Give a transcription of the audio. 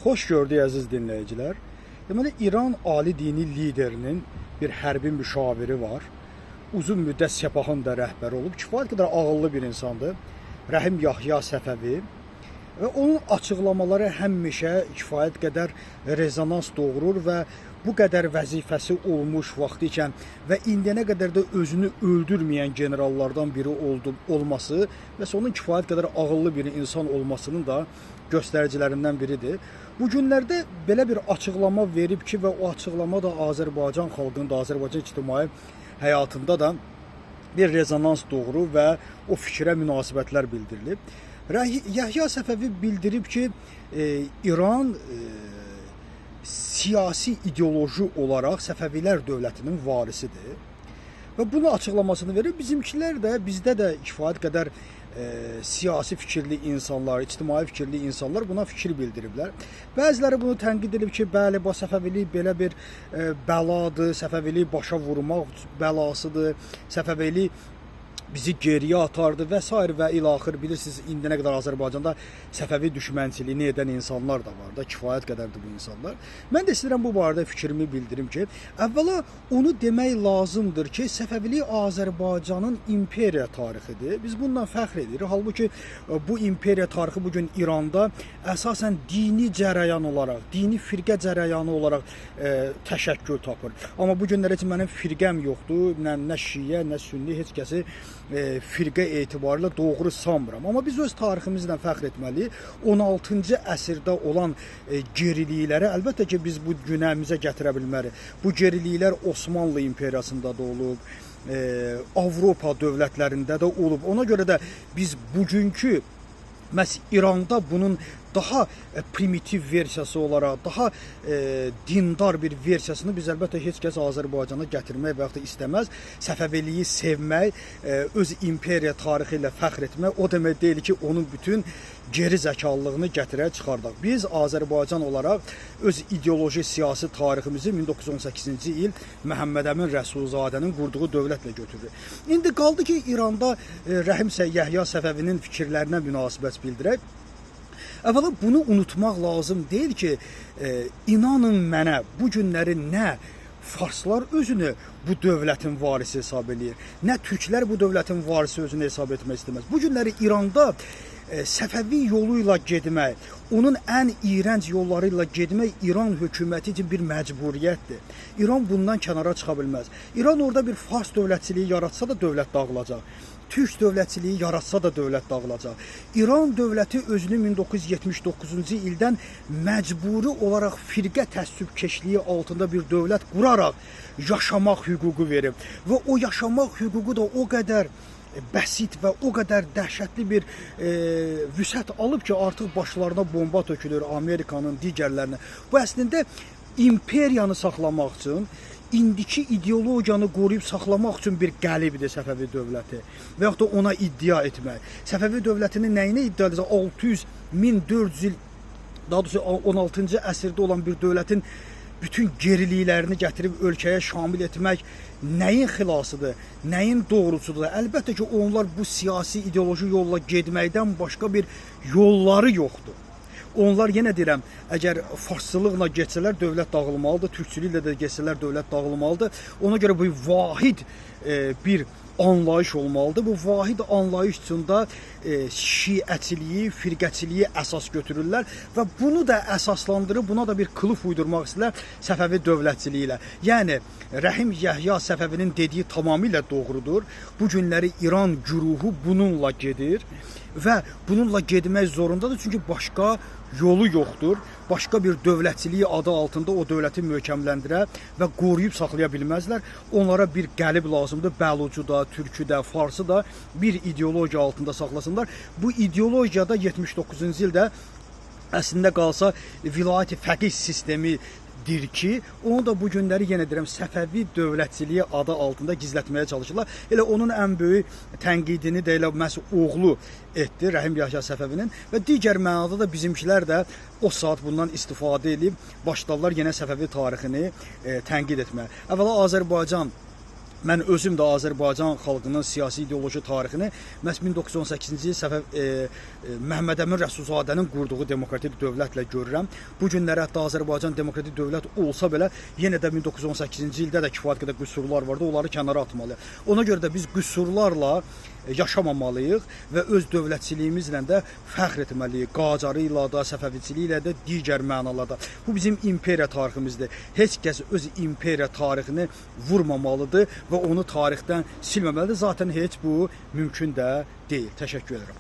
Xoş gördük əziz dinləyicilər. Deməli, İran ali dini liderinin bir hərbi müşaviri var. Uzun müddət Sepahın da rəhbəri olub. Kifayət qədər ağıllı bir insandır. Rəhim Yahya Səfəvi. Və onun açıqlamaları həmişə kifayət qədər rezonans doğurur və bu qədər vəzifəsi olmuş vaxtı ikən və indiyənə qədər də özünü öldürməyən generallardan biri olması və onun kifayət qədər ağıllı bir insan olmasının da göstəricilərindən biridir. Bu günlərdə belə bir açıqlama verib ki, və o açıqlama da Azərbaycan xalqının da, Azərbaycan ictimai həyatında da bir rezonans doğurur və o fikrə münasibətlər bildirilib. Yahya Səfəvi bildirib ki, İran siyasi ideoloji olaraq Səfəvilər dövlətinin varisidir. Və bunu açıqlamasını verir. Bizimkilər də, bizdə də kifayət qədər siyasi fikirli insanlar, ictimai fikirli insanlar buna fikir bildiriblər. Bəziləri bunu tənqid edib ki, bəli, bu Səfəvilik belə bir bəladır, Səfəvilik başa vurmaq bəlasıdır, Səfəvilik bizi geriyə atardı və sair və ilaxır. Bilirsiniz, indiyənə qədər Azərbaycanda Səfəvi düşmənçiliyini edən insanlar da var da, kifayət qədərdir bu insanlar. Mən də istəyirəm bu barədə fikrimi bildirim ki, əvvəla onu demək lazımdır ki, Səfəvilik Azərbaycanın imperiya tarixidir. Biz bundan fəxr edirik. Halbuki bu imperiya tarixi bu gün İranda əsasən dini cərəyan olaraq, dini firqə cərəyanı olaraq təşəkkül tapır. Amma bu günlər heç mənim firqəm yoxdur. Nə şiə, nə sünni, heç kəsi firqə etibarilə doğru sanmıram. Amma biz öz tariximizlə fəxr etməliyik. 16-cı əsrdə olan gerilikləri əlbəttə ki, biz bu günəmizə gətirə bilmərik. Bu geriliklər Osmanlı imperiyasında da olub, Avropa dövlətlərində də olub. Ona görə də biz bugünkü məhz İranda bunun daha primitiv versiyası olaraq, daha dindar bir versiyasını biz əlbəttə heç kəs Azərbaycana gətirmək və yaxud da istəməz. Səfəviliyi sevmək, öz imperiya tarixi ilə fəxr etmək o demək deyil ki, onun bütün geri zəkalılığını gətirək çıxardaq. Biz Azərbaycan olaraq öz ideoloji siyasi tariximizi 1918-ci il Məhəmməd Əmin Rəsulzadənin qurduğu dövlətlə götürürük. İndi qaldı ki, İranda Rəhim Yəhya Səfəvinin fikirlərinə münasibət bildirək. Əvvəla bunu unutmaq lazım deyil ki, inanın mənə, bu günləri nə Farslar özünü bu dövlətin varisi hesab eləyir, nə türklər bu dövlətin varisi özünü hesab etmək istəməz. Bu günləri İranda Səfəvi yolu ilə getmək, onun ən iyrənc yolları ilə getmək İran hökuməti üçün bir məcburiyyətdir. İran bundan kənara çıxa bilməz. İran orada bir Fars dövlətçiliyi yaratsa da dövlət dağılacaq. Türk dövlətçiliyi yaratsa da dövlət dağılacaq. İran dövləti özünü 1979-cu ildən məcburi olaraq firqə təəssübkeşliyi altında bir dövlət quraraq yaşamaq hüququ verib və o yaşamaq hüququ da o qədər bəsit və o qədər dəhşətli bir vüsət alıb ki, artıq başlarına bomba tökülür Amerikanın, digərlərinə. Bu əslində imperiyanı saxlamaq üçün, indiki ideologiyanı qoruyub saxlamaq üçün bir qəlibdir Səfəvi dövləti və yaxud da ona iddia etmək. Səfəvi dövlətinin nəyinə iddia edirsə 600 1400 il, daha doğrusu 16-cı əsrdə olan bir dövlətin bütün geriliklərini gətirib ölkəyə şamil etmək nəyin xilasıdır, nəyin doğrusudur? Əlbəttə ki, onlar bu siyasi ideoloji yolla getməkdən başqa bir yolları yoxdur. Onlar yenə deyirəm, əgər farsçılıqla getsələr dövlət dağılmalıdır, türkçülüklə də getsələr dövlət dağılmalıdır. Ona görə bu vahid bir anlayış olmalıdır. Bu vahid anlayış üçün də şiəçiliyi, firqəçiliyi əsas götürürlər və bunu da əsaslandırıb buna da bir qılıf uydurmaq istəyirlər Səfəvi dövlətçiliyi ilə. Yəni Rəhim Yəhya Səfəvinin dediyi tamamilə doğrudur. Bu günləri İran güruhu bununla gedir və bununla getmək zorundadır, çünki başqa yolu yoxdur. Başqa bir dövlətçiliyi adı altında o dövləti möhkəmləndirə və qoruyub saxlaya bilməzlər. Onlara bir qəlib lazımdır. Bəlucu da, türkü də, farsı da bir ideologiya altında saxlasınlar. Bu ideologiyada 79-cu ildə əslində qalsa vilayət-i fəqih sistemi dir ki, onu da bu günləri yenə deyirəm Səfəvi dövlətçiliyi adı altında gizlətməyə çalışırlar. Elə onun ən böyük tənqidini də elə məhz oğlu etdi Rəhim Yahya Səfəvinin və digər mənada da bizimkilər də o saat bundan istifadə edib başladılar yenə Səfəvi tarixini tənqid etməyə. Əvvəla Azərbaycan Mən özüm də Azərbaycan xalqının siyasi ideoloji tarixini məhz 1918-ci il Səfəv Məhəmməd Əmin Rəsulzadənin qurduğu demokratik dövlətlə görürəm. Bu günləri hətta Azərbaycan demokratik dövlət olsa belə, yenə də 1918-ci ildə də kifayət qədər qüsurlar vardı, onları kənara atmalıyıq. Ona görə də biz qüsurlarla yaşamamalıyıq və öz dövlətçiliyimizlə də fəxr etməliyik. Qacarı ilə də, Səfəviçiliyi ilə də, digər mənalarda. Bu bizim imperiya tariximizdir. Heç kəs öz imperiya tarixini vurmamalıdır və onu tarixdən silməməlidir. Zaten heç bu mümkün də deyil. Təşəkkür edirəm.